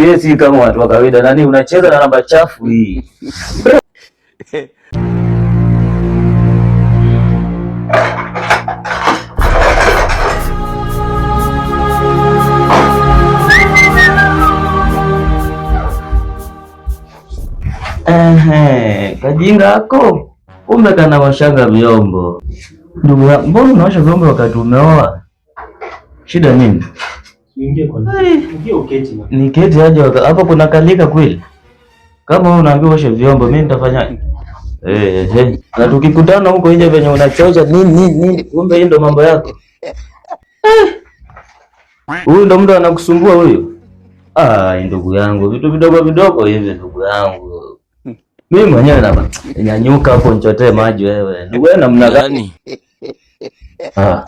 Usifikirie si kama watu wa kawaida. Nani unacheza na namba chafu hii? Ehe, kajinga ako kumbe kana washanga vyombo. Ndugu yangu, mbona unaosha vyombo wakati umeoa? Shida nini? Niketi aje hapa kuna kalika kweli? Kama wewe unaambiwa oshe vyombo, mimi nitafanya eh eh. Na tukikutana huko nje venye unachocha nini nini nini, kumbe hii ndo mambo yako. Huyu ndo mtu anakusumbua huyu. Ah, ndugu yangu, vitu vidogo vidogo hivi ndugu yangu. Mimi mwenyewe na nyanyuka hapo nichotee maji wewe. Ndugu wewe namna gani? Ah.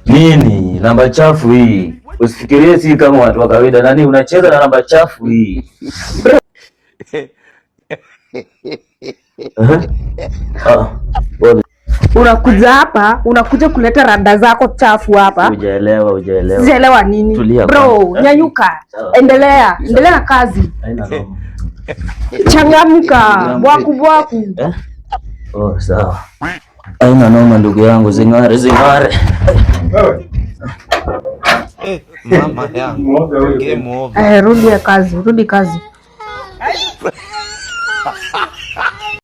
Nini namba chafu hii? Usifikirie si kama watu wa kawaida. Nani unacheza na namba chafu hii? Ah, Unakuja hapa, unakuja kuleta rada zako chafu hapa. Hujaelewa, hujaelewa. Sijaelewa nini? Tulia Bro, kwanza. nyanyuka. Sawa. Endelea, endelea na kazi. Haina noma. Changamka, bwaku bwaku. Eh? Oh, sawa. Haina noma ndugu yangu, zing'are zing'are. Mama yangu, game over. Eh, rudi ya kazi, rudi kazi.